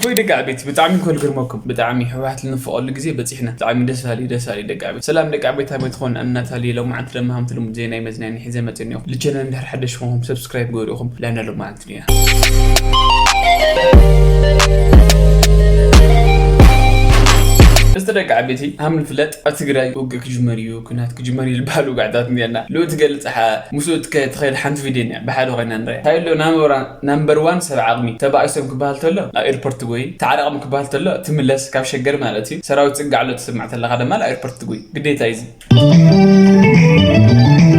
ወይ ደቂ ዓበይቲ፣ ብጣዕሚ እኮ ልግርመኩም። ብጣዕሚ ህወሓት ልንፈቐሉ ግዜ በፂሕና። ብጣዕሚ ደስ በሃሊ፣ ደስ በሃሊ ደቂ ዓበይቲ። ሰላም ደቂ ዓበይቲ፣ ኣበይ ትኾኑ? ኣናታሊ ሎማዓንቲ ድማ ከምቲ ልሙድ ዜናይ መዝናኒ ሒዘ መፅእ እኒኦ። ልቸነል እንድሕር ሓደሽ ኾንኩም ሰብስክራይብ ገበሩ ኢኹም። ላና ሎማዓንቲ ኒያ። እስቲ ደቂ ዓበይቲ፣ ሃም ንፍለጥ፣ ኣብ ትግራይ ውግእ ክጅመር እዩ፣ ኩናት ክጅመር እዩ ዝበሃሉ ጋዕታት እኒአና። ልኡ ትገልጽ ሓ-፣ ምስኡ ትከ-፣ ትኸይድ ሓንቲ ቪድዮ እኒኣ፣ ብሓደ ኮይና ንሪኣ። እንታይ ኣሎ ናምበራ-፣ ናምበር ዋን ሰብ ዓቕሚ፣ ተባኢሶም ክበሃል ተሎ፣ ኣብ ኤርፖርት ትጎይ፣ ተዓረቕም ክበሃል ተሎ፣ ትምለስ፣ ካብ ሸገር ማለት እዩ። ሰራዊት ጽግዕ ኣሎ ትስማዕ ተለኻ ድማ፣ ኣብ ኤርፖርት ትጎይ። ግዴታ እዩ እዚ።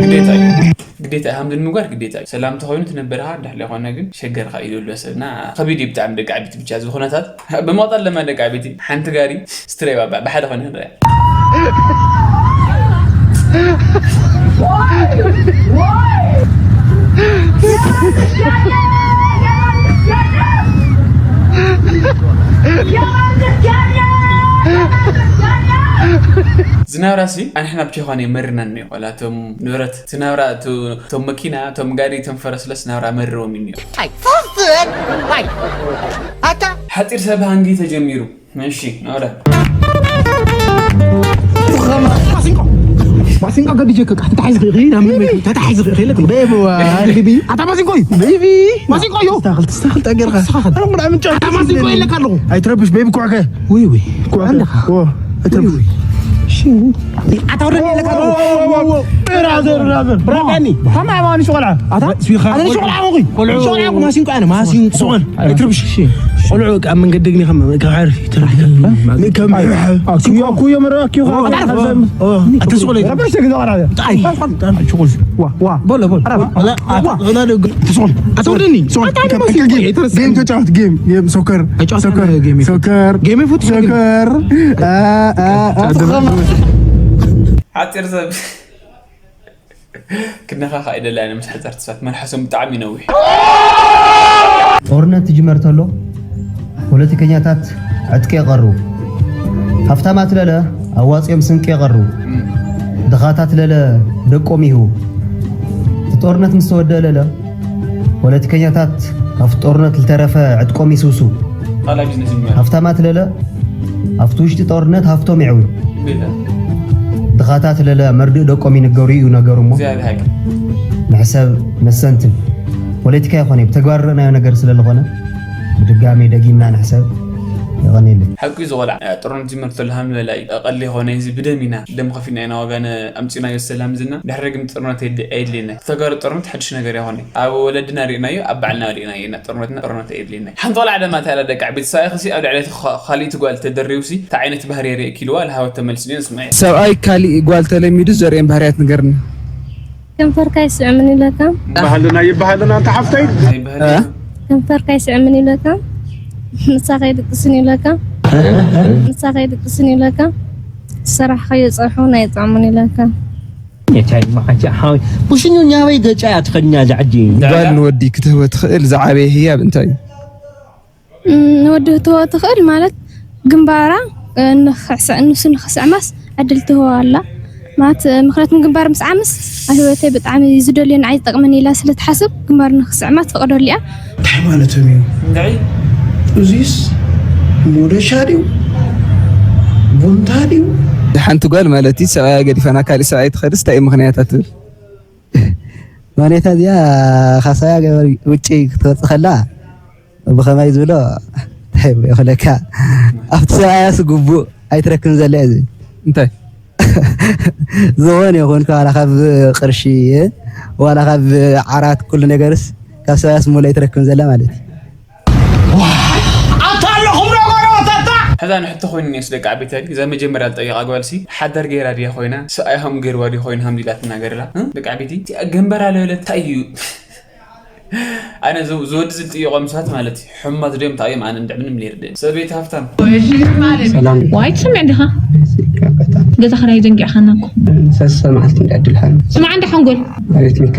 ግዴታ እዩ። ግዴታ እዩ። ሃምድን ምግባር ግዴታ እዩ። ሰላም ተኾይኑ ትነብርኻ፣ እንድሕር ዘይኮነ ግን ሸገርኻ እዩ ዘሎ ሰብና። ከቢድ እዩ ብጣዕሚ ደቂ ዓቢቲ ብቻ እዚ ኩነታት። ብምቕጻል ድማ ደቂ ዓቢቲ ሓንቲ ጋሪ ስትሬ ባባ ብሓደ ኮይነ ንሪኣ። ዝናብራሲ ኣንሕና ብቻ ይኾነ የመርና እኒኦ። ዋላ እቶም ንብረት፣ እቲ ናብራ፣ እቱ-፣ እቶም መኪና፣ እቶም ጋሪ፣ እቶም ፈረስለስ ናብራ መሪሮም እዩ እኒኦ። ኣታ ሓፂር ሰብ ሃንጊ ተጀሚሩ። እሺ፣ ናብራ። ማሲንቆ፣ ማሲንቆ ገዲጀ ከቃ፣ ተታሒዝ ኽኢኺ፣ ናብ ምን መኪ፣ ተታሒዝ ኽኢኺ፣ ለክ ቤቢ፣ ዋ፣ ቤቢ። ኣታ ማሲንቆ እዩ። ቤቢ። ማሲንቆ እዩ። ተስተኻኸል፣ ተስተኻኸል፣ ጠገርኻ። ተስተኻኸል። ኣረ፣ ምንድን ኣምጫ? ኣታ ማሲንቆ ይለካ ኣለኹ። ኣይትረብሽ፣ ቤቢ፣ ኩዕከ። ውይ፣ ውይ። ኩዕከ። ኣለኻ። ዋ፣ ኣይትረብሽ። ውይ፣ ውይ። እሺ። ኣታ ወረድ ይለካ ኣለኹ። ዋ፣ ዋ፣ ዋ፣ ዋ። ብራዘር፣ ብራዘር። ብራዘር። ከማይ ማንሽ ቆልዓ። ኣታ? ስቢኻ። ኣነ ቆልዑ። ሸቆልዓ ኣኹ። ቆልዑ። ሸቆልዓ ኣኹ፣ ማሲንቆ ኣነ፣ ማሲንቆ። ሸቆል። ኣይትረብሽ። እሺ። ቆልዑ በቃ ኣብ መንገዲ ግን ከም፣ ካብ ሓርፍ ይተረፍ። ከም ኣኩዮ፣ ኣኩዮ መረ ኣኩዮ። ኣታ ሸቆል። ረበሽ ተግዛ ወራደ። ጣይ። ሸቆል። ዋ፣ ዋ። ቦሎ፣ ቦሎ። ኣረ፣ ኣላ፣ ኣላ፣ ኣላ፣ ኣላ፣ ሸቆል። ኣታ ወርድኒ። ሸቆል። ኣታ ከም፣ ማሲንቆ። ከም ጌም፣ ጌም ተጫወት፣ ጌም፣ ጌም፣ ሶከር። ኣይጫወት ሶከር። ጌም ይፈቱ። ሶከር። ጌም ይፈቱ። ሶከር። አ፣ አ፣ አ። ሓፂር ሰብ ክነኻኻ ኣይደላይን ምስ ሓፀርቲ ሰባት፣ መልሓሶም ብጣዕሚ ነዊሕ። ጦርነት ትጅመር ተሎ ፖለቲከኛታት ዕጥቂ የቐርቡ። ሃፍታማት ለለ ኣዋፂኦም ስንቂ የቐርቡ። ድኻታት ለለ ደቆም ይህቡ። እቲ ጦርነት ምስ ተወደአ ለለ ፖለቲከኛታት ካብቲ ጦርነት ዝተረፈ ዕጥቆም ይስውሱ። ካልኣይ ቢዝነስ ይመርሕ። ሃፍታማት ለለ ኣብቲ ውሽጢ ጦርነት ሃፍቶም ይዕብዩ። ቤታ። ድኻታት ለለ መርድእ ደቆም ይንገሩ እዩ ነገሩ እሞ። እግዚኣብሔር ሓቂ። ንሕሰብ ነስተንትን። ፖለቲካ ይኾነ ብተግባር ርኢናዮ ነገር ስለ ዝኾነ ብድጋሚ ደጊምና ንሕሰብ። የቐንየለይ። ሓቂ እዩ ዝቖልዓ። ጥሩነት ዝመርተሉ ሃም ዝበላ እዩ። ቀሊ ይኾነ እዚ ብደም ኢና፣ ደም ከፊልና ኢና ዋጋ ነ-፣ ኣምፂናዮ ሰላም ዝና። ድሕሪ ግን ጥሩነት የድ-፣ ኣየድልየና። ተጋሩ ጥሩነት ሓድሽ ነገር ይኾነ። ኣብ ወለድና ርኢናዮ፣ ኣብ ባዕልና ርኢናዮ ኢና። ጥሩነትና ጥሩነት ኣየድልየና። ሓንቲ ቆልዓ ደማ እንታይ ኢላ ደቂ ዓበይቲ ሰብኣይኺ ሲ ኣብ ልዕሊ እቲ ኻ-፣ ካሊእቲ ጓል ተደሪቡሲ እንታይ ዓይነት ባህሪ የርእየኪ ኢልዋ፣ ልሃወት ተመልስኒ ንስምዐ። ሰብኣይ ካሊእ ጓል ተለሚዱ ዘርእየን ባህርያት ንገርኒ። ከንፈርካ ይስዕምን ኢለካ። ይበሃልና፣ ይበሃልና፣ ኣንታ ሓፍተይ። ናይ ባህሪ እ? ከንፈርካ ይስዕምን ኢለካ። ንሳ ከይድቅስን ኢለካ። ንሳ ከይድቅስን ኢለካ። ዝሰራሕካዮ ፀብሒ እውን ኣይጥዕሙን ኢለካ። የቻይ መዓቻ ሓወይ። ኩሽኙ ኛበይ ገጫ እያ ትኸድኛ ዛዕዲ። ጓል ንወዲ ክትህቦ ትኽእል ዝዓበየ ህያብ እንታይ እዩ? እም፣ ንወዲ ክትህቦ ትኽእል ማለት ግንባራ፣ እ፣ ንኽዕሰ-፣ ንሱ ንኽስዕማስ ዕድል ትህቦ ኣላ። ማለት፣ እ፣ ምኽንያቱም ግንባር ምስዓምስ ኣብ ህይወተይ ብጣዕሚ ዝደልዮ ንዓይ ዝጠቕመኒ ኢላ ስለ ትሓስብ ግንባር ንኽስዕማ ትፈቕደሉ እያ። እንታይ ማለቶም እዩ? እንታይ? እዚስ ሞደሻ ድዩ? ቡንታ ድዩ? ሓንቲ ጓል ማለት እዩ፣ ሰብኣያ ገዲፋ ናብ ካሊእ ሰብኣይ ትኸድስ እንታይ እዩ ምኽንያታ ትብል? ማኔታ እዚኣ ካብ ሰብኣያ ገበር ውጭ ክትወፅእ ከላ ብኸመይ ዝብሎ እንታይ ይብሎ ይኽእለካ? ኣብቲ ሰብኣያስ ግቡእ ኣይትረክብን ዘላ እያ ዝብል። እንታይ? ዝኾነ ይኹን ዋላ ካብ ቅርሺ ዋላ ካብ ዓራት ኩሉ ነገርስ ካብ ሰብኣያስ ሙሉ ኣይትረክብን ዘላ ማለት እዩ። ኣታ ኣለኹም ዶ ጎረቤት ኣታ? ሕዛ ንሕቶ ኮይኑ እኒኦስ ደቂ ዓበይቲ፣ እዛ መጀመርያ ዝጠየቓ ጓልሲ ሓዳር ገይራ ድያ ኮይና፣ ሰብኣይ ሃም ገይርዋ ድዩ ኮይኑ ሃም ዲላ ትናገር ኢላ? እ? ደቂ ዓበይቲ፣ እቲ ገንበራ ለበለ እንታይ እዩ? ኣነ ዝ-፣ ዝወዲ ዝልጥይቖም ሰባት ማለት እዩ። ሕሙማት ድዮም እንታይ እዮም? ኣነ እንድዕ ምንም ለይርድእን። ሰበይቲ ሃፍታም። ሰላም። ዋይ፣ ትሰምዕ ዲኻ? ስልካ በጣም ገዛ ኽራይ ዘንጊዕኻና እኮ። ሰሰ መዓልቲ እንዳ ዕድል ሓን። ስማዕ እንዳ ሓንጎል። ኣቤት ሚካ።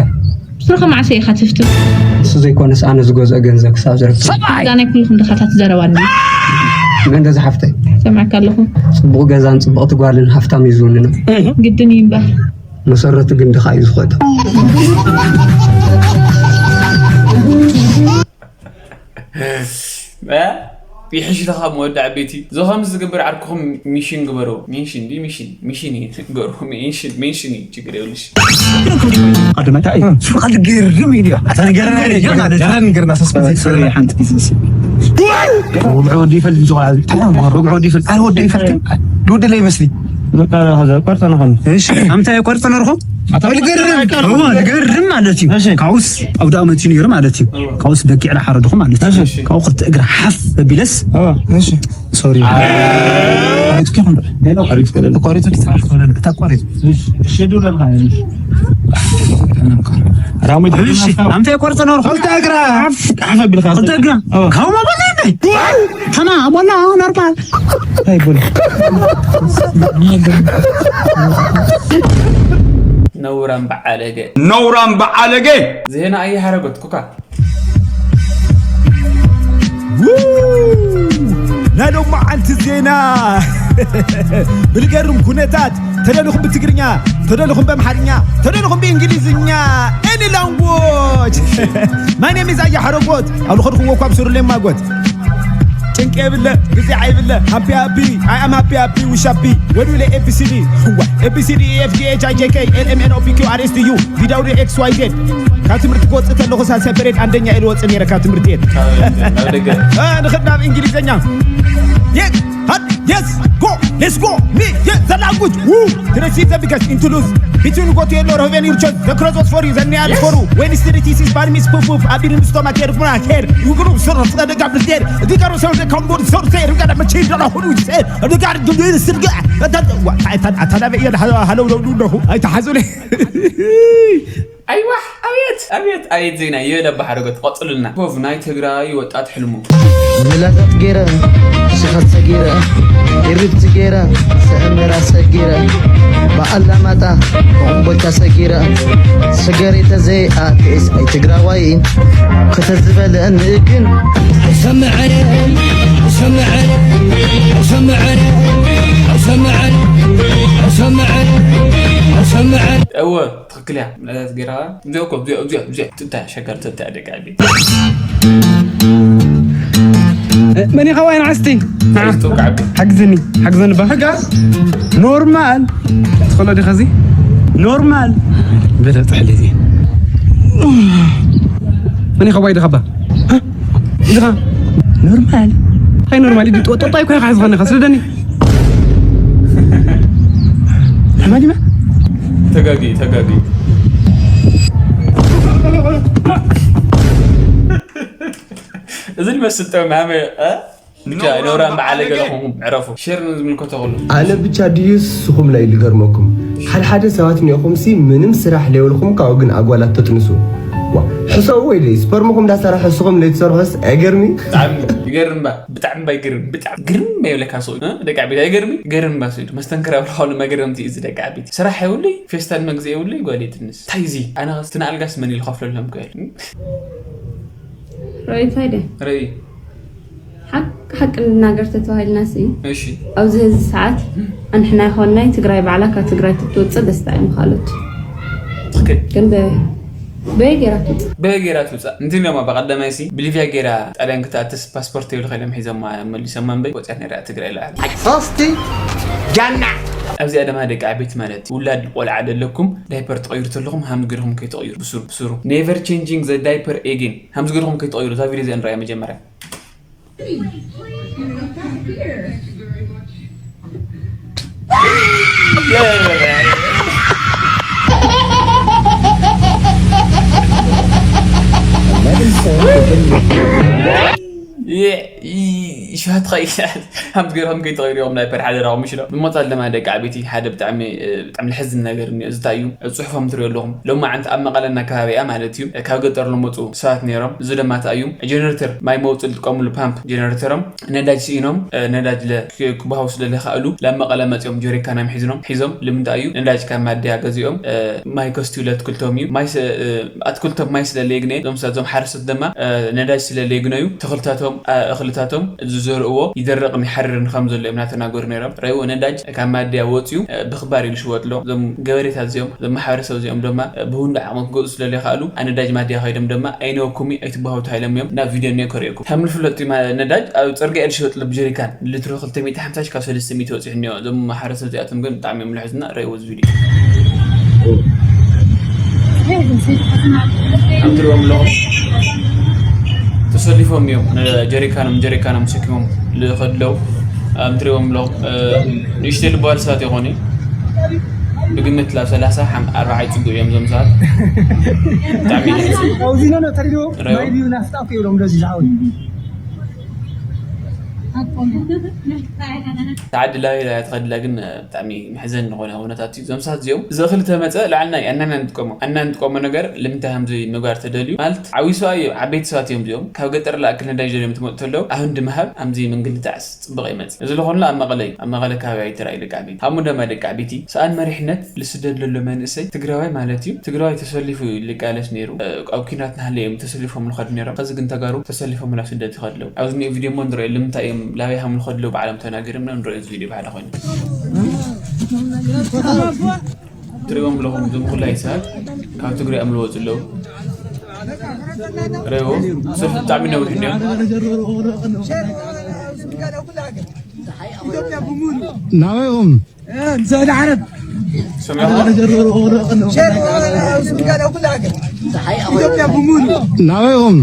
ስርኻ መዓሰ ኢኻ ትፍትም? እሱ ዘይኮነስ ኣነ ዝገዝኦ ገንዘብ ክሳብ ዝረክብ። እዛ ናይ ኩልኹም ድኻታት ዘረባ ኣለና። መን ገዛ ሓፍተይ? ሰምዐካ ኣለኹ። ጽቡቕ ገዛን ጽብቕቲ ጓልን ሃፍታም እዩ ዝውንኖ። ግድን እዩ እምበር። መሰረቱ ግን ድኻ እዩ ዝኸዶ። እ? ይሕሽለኻ መወዳእ ቤቲ። ዞኸም ዝገብር ዓርክኹም ሚሽን ግበርዎ። ሚንሽን ድዩ ሚሽን? ሚሽን እዩ። ግበርዎ። ሚንሽን፣ ሚንሽን እዩ። ችግር የብልሽ። ቀደማይ እንታይ እዩ? ሱር ካልእ ገርም እዩ። ኣታ ነገር ናይ ደጋ ማለት ደራ ንገርና ሰስፐንስ። ሶሪ፣ ሓንቲ ጊዜ ሲ። ወግዑ ወዲ ይፈልጥ ዝቆላ። ወግዑ ወዲ ይፈልጥ። ኣረ ወዲ ይፈልጥ። ወዲ ላይ መስሊ። በቃ ከዛ ቆርጠ ነኸን። እሺ፣ ኣምታ የቆርጠ ነርኹ? ኣታ ልገርም። እዎ፣ ልገርም ማለት እዩ። እሺ። ካውስ ኣብ ዳእመት እዩ ነይሩ ማለት እዩ። ካውስ በጊዕ ላሓረድኹ ማለት እዩ። እሺ። ካው ክልተ እግራ ሓፍ ኣቢለስ። እዎ። እሺ። ሶሪ። ኣሪፍ ከሆነ። ሌላው ኣሪፍ ከሆነ። ተቋሪጡ ተቋሪጡ። እሺ፣ ዱረልካ። ራሙድ እሺ፣ ኣምታ የቆርጠ ነርኹ? ክልተ እግራ ሓፍ፣ ሓፍ ኣቢልካ። ክልተ እግራ። እዎ። ካው ማባላ እንዴ? ተማ ኣቦላ ኖርማል። እንታይ ይበል? ነውራም በዓለገ። ነውራም በዓለገ። ዜና ኣየ ሓረጎት ኩካ። ናይ ሎማዓንቲ ዜና። ብልገርም ኩነታት፣ ተደልኹም ብትግርኛ፣ ተደልኹም በምሓርኛ፣ ተደልኹም ብእንግሊዝኛ። Any language. My name is ኣየ ሓረጎት። ኣብ ልኸድኩዎ እኳ ብስሩለይ ማጎት። ጭንቂ የብለ፣ ግዜ ኣይብለ። ሃፒ ሃፒ፣ I am happy happy ውሻቢ። ወዲለ ኤ ቢ ሲ ዲ። እዋ፣ ኤ ቢ ሲ ዲ፣ ኤ ኤፍ ጂ ኤች ኣይ ጄ ኬ ኤል ኤም ኤን ኦ ፒ ኪው ኣር ኤስ ቲ ዩ ቪ ደብሊው ኤክስ ዋይ ዜድ። ካብ ትምህርቲ ክወፅእ ተለኹ ሳልሳይ ፔሬድ ኣንደኛ ኢሉ ወፅእ ነይረ ካብ ትምህርቲ ቤት። ካብ ደገ። እ፣ ንኽድና ብእንግሊዝኛ። Yes, hot, yes, go, let's go. Me, yes, the language. Woo, to the seat that because into lose. Between go to your Lord, heaven, your church. The cross was for you, the nail for you. When it's the thesis, bad miss, poof, poof. I didn't stomach here, for I care. You go to sort of the gap there. The car was the combo, sort of say, you got a machine, don't know who you say. The guy do this, the guy. But that, what, I thought, I thought, I thought, I thought, I thought, I thought, ኣይዋ፣ ኣብየት ኣብየት ኣብየት ዜና። የለ ባሕርጎት ቀጽሉልና። ኮቭ ናይ ትግራይ ወጣት ሕልሙ። ምላታት ገይረ፣ ስኻት ሰጊረ፣ ኢሪብቲ ገይረ፣ ሰእምራ ሰጊረ፣ ብኣላማጣ፣ ኮምቦልቻ ሰጊረ፣ ሰገሬተ ዘይኣትስ ኣይ ትግራዋይ፣ ከተዝበለ ንእግን። ሰምዐ፣ ሰምዐ፣ ሰምዐ፣ ሰምዐ፣ ሰምዐ፣ ሰምዐ። እወ፣ ትኽክል እያ። ምላታት ገይራ። እዚኦ እኮ፣ እዚኦ፣ እዚኦ፣ እዚኦ። ትታ ሸገር፣ ትታ ደቂ ዓቢ። መን ኢኻ ዋይ ንዓስቲ? ፌስቶ ከዓቢ። ሓግዝኒ፣ ሓግዘኒ ባ። ሕጋ? ኖርማል። ትኸሎ ዲኻ እዚ? ኖርማል። በለ ጥሕሊ እዚ። መን ኢኻ ዋይ ዲኻ ባ? ዲኻ? ኖርማል። ኣይ ኖርማል፣ ዲ ጦጦ ጣይ ኮይኻ ዝኸነኻ ስለደኒ። ሓማዲማ? ተጋጊ፣ ተጋጊ። እዚ ዝመስል ጥዑም ሃመ፣ እ? ብቻ ነውራም በዓል ገለኹም ዕረፉ። ሼር ንዝምልከቶ ኩሉ። ኣነ ብቻ ድዩ ንስኹም ላይ ልገርመኩም? ሓደ ሓደ ሰባት እኒኦኹም ሲ ምንም ስራሕ ለይብልኹም ካብኡ ግን ኣጓላት ተጥንሱ። ዋ፣ ሕሰቡ ወይ ደይ ስፐርምኹም እንዳሰራሕ ንስኹም ለይትሰርሑስ ኣይገርሚ? ብጣዕሚ ይገርም ባ፣ ብጣዕሚ ባ ይገርም፣ ብጣዕሚ ግርም የብለካ ሰው፣ እ? ደቂ ዓበይቲ ኣይገርሚ? ይገርም ባ ሰው፣ መስተንክር ኣብልኻሉ መገረምቲ እዩ እዚ ደቂ ዓበይቲ። ስራሕ የብሉይ፣ ፌስታል መግዘ የብሉይ፣ ጓል የጥንስ። ታይ እዚ? ኣነ ኸስ ትናኣልጋስ መን ኢሉ ከፍለሎም ክእል? ራይት ኣይደ ረይ ሓቂ ሓቂ እንናገር ተተባሂልና ሲ እሺ ኣብዚ ህዚ ሰዓት ኣንሕና ይኾንናይ ትግራይ ባዕላ ካብ ትግራይ ክትወፅእ ደስታ እዩ ምኻሎት ትክክል ግን በ- በየ ገይራ ትውፅእ በየ ገይራ ትውፃእ እንትን ደማ ብቀዳማይ ሲ ብሊቪያ ገይራ ጣልያን ክትኣትስ ፓስፖርት የብልካ ኢሎም ሒዞማ መሊሶማ እምበይ ወፅያት ነይራ ትግራይ ለዓል ሶስቲ ጃና ኣብዚኣ ደማ ደቂ ዓበይቲ ማለት ውላድ ቆልዓ ደለኩም ዳይፐር ትቀይሩ ተለኹም ሃምዚ ገርኹም ከይትቀይሩ ብስሩ ብስሩ never changing the diaper again ሃምዚ ገርኹም ከይትቀይሩ እዛ ቪድዮ እዚኣ ንረኣያ መጀመርያ ሸሃት ኸይል ሃምቲ ገይርኩም ከይትቐይሩ ኢኹም ናይ ፐር ሓደራኹም ምሽ ዶ ብመጻል ደማ ደቂ ዓበይቲ ሓደ ብጣዕሚ ብጣዕሚ ልሕዝን ነገር እኒኦ እዚ እንታይ እዩ ጽሑፎም ትሪኦ ኣለኹም ሎማዓንቲ ኣብ መቐለና ከባቢኣ ማለት እዩ ካብ ገጠር ለመፁ ሰባት ነይሮም እዚ ደማ እንታይ እዩ ጀነሬተር ማይ መውፅእ ዝጥቀሙሉ ፓምፕ ጀነሬተሮም ነዳጅ ስኢኖም ነዳጅ ክበሃው ስለ ለይኸኣሉ ላብ መቐለ መፂኦም ጀሪካናም ሒዝኖም ሒዞም ልምንታይ እዩ ነዳጅ ካብ ማድያ ገዚኦም ማይ ከስትዩ ለትክልቶም እዩ ኣትክልቶም ማይ ስለ ለየግነየ እዞም እዞም ሓረስቶት ድማ ነዳጅ ስለ ለየግነዩ ተኽልታቶም እኽልታት እቶም ዝዘርእዎ ይደርቕን ይሓርርን ከም ዘሎ እዮም እናተናገሩ ነይሮም። ረይዎ ነዳጅ ካብ ማድያ ወፅዩ ብኽባር ኢሉ ሽወጥሎ። እዞም ገበሬታት እዚኦም፣ እዞም ማሕበረሰብ እዚኦም ድማ ብህንዱ ዓቕሞም ክገዙ ስለለይክኣሉ ኣብ ነዳጅ ማድያ ከይዶም ድማ ኣይነወኩሚ ኣይትባሁ ተባሂሎም እዮም ናብ ቪድዮ እኒኦ ከርእየኩም። ከም ንፍለጥ ነዳጅ ኣብ ፅርግያ ኢሉ ሽወጥሎ ብጀሪካን ሊትሮ ክልተ ሚእቲ ሓምሳ ካብ ሰለስተ ሚእቲ ወፂሑ እኒኦ። እዞም ማሕበረሰብ እዚኣቶም ግን ብጣዕሚ እዮም ልሕዝና። ረይዎ እዚ ቪድዮ። ከም ትሪእዎም ኣለኹም ተሰሊፎም እዮም። ጀሪካኖም ጀሪካኖም ተሸኪሞም ልኸድለው። ከም ትሪእዎም ኣለኹም ንእሽተይ ልበዋል ሰባት ይኾኑ። ብግምት ላብ ሰላሳ ሓም ኣርባዓ ይፅግዑ እዮም እዞም ሰባት። ብጣዕሚ እዩ ልሕዝ። ኣብዚ ኖ ኖ ተሪዶ ማይ ቢዩ ናፍጣ እኮ ይብሎም እንደዚህ ዝዓወት ተዓዲ ላበይ ላያ ትኸድላ ግን ብጣዕሚ መሕዘን ዝኾነ ኩነታት እዩ። እዞም ሰባት እዚኦም እዚ እኽሊ ተመፀ ላዕልና እዩ ኣናና ንጥቀሞ ኣና ንጥቀሞ ነገር ልምንታይ ከምዚ ምግባር ተደልዩ ማለት ዓብዩ ሰብኣይ እዩ። ዓበይቲ ሰባት እዮም እዚኦም። ካብ ገጠር ላእክል ነዳጅ ደልዮም ትመፁ ተለው ኣብ ህንዲ ምሃብ ከምዚ ምንግልታዕስ ፅቡቕ ይመፅእ። እዚ ዝኾንሉ ኣብ መቐለ እዩ። ኣብ መቐለ ከባቢ ኣይተራእዩ ደቂ ዓበይቲ። ሃሙ ደማ ደቂ ዓበይቲ ሰኣን መሪሕነት ልስደድ ለሎ መንእሰይ ትግራዋይ ማለት እዩ። ትግራዋይ ተሰሊፉ እዩ ልቃለስ ነይሩ። ኣብ ኪናት ናሃለ እዮም ተሰሊፎም ልኸዱ ነይሮም። ከዚ ግን ተጋሩ ተሰሊፎም ናብ ስደት ይኸድለው። ኣብዚ ኒኦ ቪድዮ እሞ ንሪኦ ልምንታይ እዮም ላበይ ሃም ልኸድለው ባዕሎም ተናገርም ነው ንሪኦ እዚ ቪድዮ ባዕላ ኮይኑ ትሪእዎም ኣለኹም እዞም ኩላይ ሰባት ካብ ትግራይ እዮም ልወፁ ኣለዉ። ሪእዎ ሰልፊ ብጣዕሚ ነዊሕ እኒኦ። ናበይ ኢኹም? ሰሚዕኹም? ናበይ ኢኹም?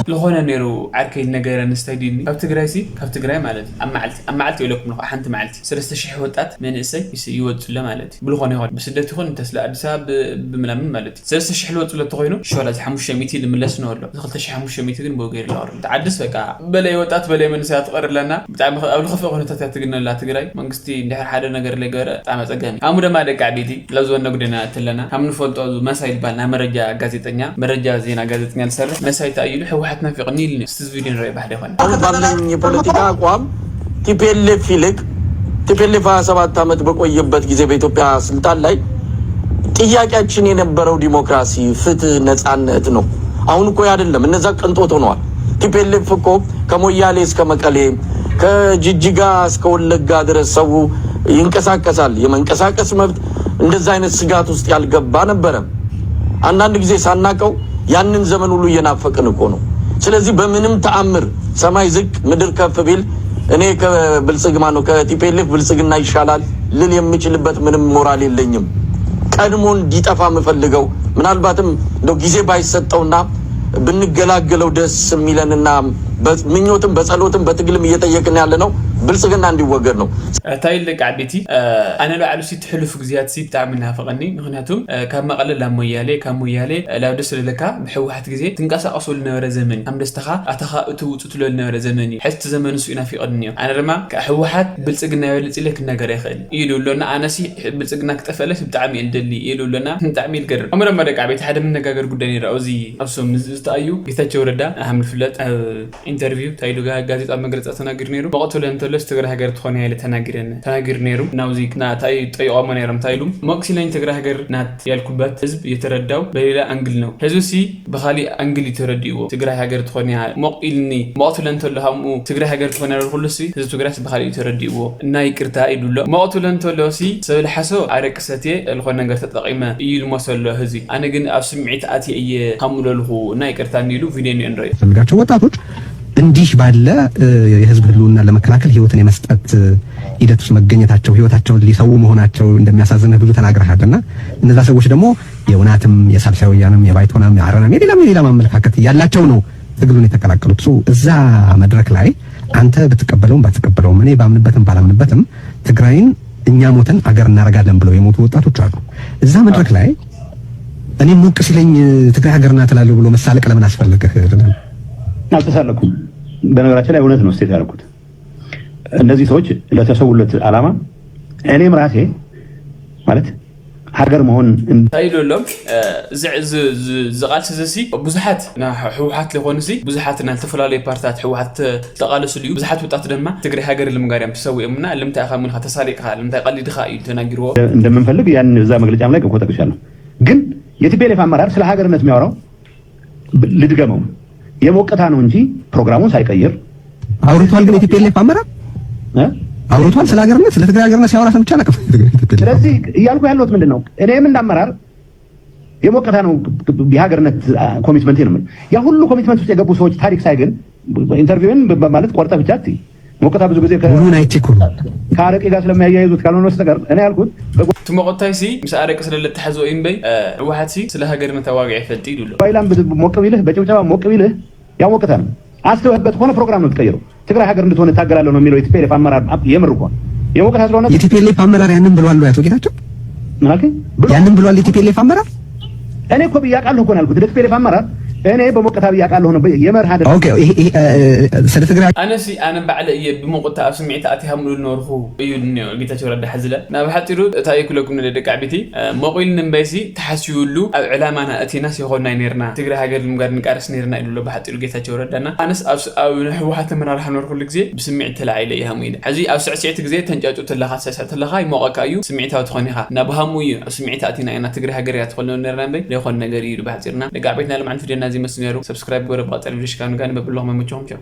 ዝኾነ ነይሩ ዓርከይ ነገረ ንስታይ ዲኒ ካብ ትግራይ ሲ ካብ ትግራይ ማለት እዩ ኣብ መዓልቲ ኣብ መዓልቲ ይብለኩም ኣለኹ ሓንቲ መዓልቲ ሰለስተ ሽሕ ወጣት መንእሰይ ይስ- ይወፅለ ማለት እዩ ብልኾነ ይኾን ብስደት ይኹን እንተስለ ኣዲስ ኣበባ ብ- ብምናምን ማለት እዩ ሰለስተ ሽሕ ልወፅለ ተኾይኑ ሸላ እዚ ሓሙሽተ ሚእቲ ልምለስ ነው ኣሎ እዚ ክልተ ሽሕ ሓሙሽተ ሚእቲ ግን ብወገ ይርላ ወርድ ዓድስ በቃ በለይ ወጣት በለይ መንእሰይ ኣትቐር ኣለና ብጣዕሚ ኣብ ልኽፍእ ኩነታት እያ ትግነላ ትግራይ መንግስቲ እንድሕር ሓደ ነገር ለገረ ብጣዕሚ ኣፀጋሚ ኣሙ ደማ ደቂ ዓበይቲ ለዚ ወነጉደና እትለና ከም ንፈልጦ እዚ መሳይ ዝበሃል ናይ መረጃ ጋዜጠኛ መረጃ ዜና ጋዜጠኛ ዝሰርሕ መሳይ ተኣይሉ ህወሓት ናፊቕኒ ኢሉ እስቲ እዚ ቪድዮ ንረኢ ባሕደ ይኾነ አሁን ባለኝ የፖለቲካ አቋም ቲፒኤልኤፍ ይልቅ ቲፒኤልኤፍ ሀያ ሰባት ዓመት በቆየበት ጊዜ በኢትዮጵያ ስልጣን ላይ ጥያቄያችን የነበረው ዲሞክራሲ፣ ፍትህ፣ ነጻነት ነው። አሁን እኮ አይደለም፣ እነዛ ቅንጦት ሆነዋል። ቲፒኤልኤፍ እኮ ከሞያሌ እስከ መቀሌ ከጅጅጋ እስከ ወለጋ ድረስ ሰው ይንቀሳቀሳል። የመንቀሳቀስ መብት እንደዛ አይነት ስጋት ውስጥ ያልገባ ነበረ። አንዳንድ ጊዜ ሳናቀው ያንን ዘመን ሁሉ እየናፈቅን እኮ ነው። ስለዚህ በምንም ተአምር ሰማይ ዝቅ ምድር ከፍ ቢል እኔ ከብልጽግማ ነው ከቲፒኤልኤፍ ብልጽግና ይሻላል ልል የምችልበት ምንም ሞራል የለኝም። ቀድሞ እንዲጠፋ የምፈልገው ምናልባትም እንደው ጊዜ ባይሰጠውና ብንገላገለው ደስ የሚለንና ምኞትም በጸሎትም በትግልም እየጠየቅን ያለ ነው ብልጽግና እንዲወገድ ነው። እንታይ ኢሉ ደቂ ዓበይቲ ኣነ ባዕሉ ሲ ትሕልፉ ግዜያት ሲ ብጣዕሚ ናፍቐኒ ምክንያቱም ካብ መቐለ ላብ ሞያሌ ካብ ሞያሌ ላብ ደስ ዝብለካ ብሕወሓት ግዜ ትንቀሳቐሰሉ ዝነበረ ዘመን እዩ ከም ደስታኻ ኣተኻ እትውፅእ ትለሉ ዝነበረ ዘመን እዩ ሕዝቲ ዘመን ንሱ እዩ ናፊቐኒ እዩ ኣነ ድማ ካብ ሕወሓት ብልፅግና ይበልፅ ኢለ ክናገር ኣይኽእል እዩ ዝብሎ እና ኣነ ሲ ብልፅግና ክጠፍአለስ ብጣዕሚ እየ ዝደሊ እዩ ዝብሎ እና ብጣዕሚ እዩ ዝገርም ኣምረ መደቃ ቤት ሓደ መነጋገር ጉዳይ ነይሩ ኣብዚ ኣክሱም ዝተኣዩ ጌታቸው ረዳ ከም ዝፍለጥ ኣብ ኢንተርቪው እንታይ ኢሉ ጋ- ጋዜጣ መግለፂ ተናጊሩ ነይሩ መቕትለ እንተሎስ ትግራይ ሃገር ትኾን እያ ኢለ ተናጊረን ተናጊሩ ነይሩ ናብዚ ናታይ ጠይቆሞ ነይሮም እንታይ ኢሉ መቕሲለኝ ትግራይ ሃገር ናት ያልኩበት ህዝብ የተረዳው በሌላ አንግል ነው ህዝብ ሲ ብኻሊእ አንግል እዩ ተረዲእዎ ትግራይ ሃገር ትኾን እያ ሞቕ ኢልኒ መቕትለ እንተሎ ሃምኡ ትግራይ ሃገር ትኾን ያለ ኩሉ ሲ ህዝብ ትግራይ ሲ ብኻሊእ እዩ ተረዲእዎ እና ይቅርታ ኢሉ ኣሎ መቕትለ እንተሎ ሲ ሰብ ልሓሶ ኣረቂ ሰትየ ዝኾነ ነገር ተጠቂመ እዩ ልመሰሎ ህዝቢ ኣነ ግን ኣብ ስምዒት ኣትየ እየ ሃምኡ ለልኹ እና ይቅርታ እንዲሉ ቪድዮ እኒኦ ንረዮ ፈልጋቸው ወጣቶች እንዲህ ባለ የህዝብ ህልውና ለመከላከል ህይወትን የመስጠት ሂደት ውስጥ መገኘታቸው ህይወታቸውን ሊሰዉ መሆናቸው እንደሚያሳዝንህ ብዙ ተናግረሃል እና እነዛ ሰዎች ደግሞ የውናትም የሳልሳይ ወያንም የባይቶናም የአረናም የሌላም የሌላም አመለካከት ያላቸው ነው ትግሉን የተቀላቀሉት። So እዛ መድረክ ላይ አንተ ብትቀበለውም ባትቀበለውም እኔ ባምንበትም ባላምንበትም ትግራይን እኛ ሞተን አገር እናረጋለን ብለው የሞቱ ወጣቶች አሉ። እዛ መድረክ ላይ እኔም ሞቅ ሲለኝ ትግራይ ሀገር ናት እላለሁ ብሎ መሳለቅ ለምን አስፈለገህ? አልተሳለኩም። በነገራችን ላይ እውነት ነው ስቴት ያደረኩት። እነዚህ ሰዎች ለተሰውለት ዓላማ እኔም ራሴ ማለት ሃገር መሆን እንታይ ኢሉ ኣሎ? እዚ ቃልሲ እዚ ሲ ብዙሓት ህወሓት ለይኮኑ ሲ ብዙሓት ናይ ዝተፈላለዩ ፓርትታት ህወሓት ተቃለስሉ እዩ። ብዙሓት ወጣት ድማ ትግራይ ሃገር ልምጋር እዮም ተሰዊኦምና። ልምታይ ኢኻ ምንኻ ተሳሊቅኻ ልምታይ ቀሊድኻ እዩ ተናጊርዎ። እንደምንፈልግ ያን እዛ መግለጫም ላይ እኮ ጠቅሻለሁ። ግን የቲፒኤልኤፍ አመራር ስለ ሀገርነት የሚያወራው ልድገመው የሞቀታ ነው እንጂ ፕሮግራሙን ሳይቀይር አውርቷል። ግን የቲፒኤልኤፍ አመራር አውርቷል። ስለ ሀገርነት ስለ ትግራይ ሀገርነት ሲያወራ ሰምቼ አላውቅም። ስለዚህ እያልኩ ያለሁት ምንድን ነው? እኔም እንዳመራር የሞቀታ ነው የሀገርነት ኮሚትመንት ነው። ያ ሁሉ ኮሚትመንት ውስጥ የገቡ ሰዎች ታሪክ ሳይ ግን ኢንተርቪውን በማለት ቆርጠ ብቻ አትይ። ሞቀታ ብዙ ጊዜ ከ- ሙሉን አይቼ እኮ ነው። ከአረቄ ጋር ስለሚያያይዙት ካልሆነ በስተቀር እኔ ያልኩት እቲ ሞቆታይ ሲ ምስ ኣረቂ ስለ ለተሓዝኦ እዩ እምበይ ህወሓት ሲ ስለ ሃገርነት ኣዋጊዕ ይፈልጥ እዩ ድሎ ባይላም ሞቅ ቢልህ በጭብጨባ ሞቅ ቢልህ ያው ሞቀታ ነው። አስተውህበት ከሆነ ፕሮግራም ነው የምትቀይረው። ትግራይ ሀገር እንድትሆን እታገላለሁ ነው የሚለው የቲፒኤልኤፍ አመራር። የምር እኮ የሞቀታ ስለሆነ የቲፒኤልኤፍ አመራር ያንን ብለዋል ወይ አቶ ጌታቸው? ምን አልከኝ? ያንን ብለዋል የቲፒኤልኤፍ አመራር? እኔ እኮ ብዬ አውቃለሁ እኮ ነው ያልኩት። ለቲፒኤልኤፍ አመራር እኔ በሞቀታ ብዬ አውቃለሁ ነው የመርህ አይደለም። ኦኬ፣ ይሄ፣ ይሄ፣ እ፣ ስለ ትግራይ ኣነሲ ኣነ ባዕለ እየ ብመቁታ ኣብ ስምዒት ኣቲሃምሉ ነበርኩ እዩ እኒኦ ጌታቸው ረዳ ሓዝለ። ናብ ሓፂሩ እታ ይክለኩም ንደቂ ዓቢቲ መቑል ንእምበይሲ ተሓስዩሉ ኣብ ዕላማና እቲናስ ይኾንና ነርና። ትግራይ ሃገር ንምጋር ንቃርስ ነርና ኢሉ ኣሎ ብሓፂሩ ጌታቸው ረዳና። ኣነስ ኣብ ስ- ኣብ ናይ ህወሓት ኣመራርሓ ነበርኩሉ ግዜ ብስምዒት ተላዒለ ይሃሙ ኢለ። ሕዚ ኣብ ስዕስዕቲ ግዜ ተንጫጩ ተለኻ ትስዕስዕ ተለኻ ይሞቐካ እዩ፣ ስምዒታዊ ትኾን ኢኻ። ናብ ሃሙ እዩ ኣብ ስምዒት ኣቲና ኢና። ትግራይ ሃገር እያ ትኾን ነርና እምበይ ዘይኾን ነገር እዩ ኢሉ ብሓፂርና። ደቂ ዓበይትና ልምዓት ቪድዮና እዚ መስሉ ነይሩ። ሰብስክራይብ ግበሩ። ብቐፃሊ ቪድዮ ሽካኑ ጋር ንበብለኹም መመቸኹም ቻው።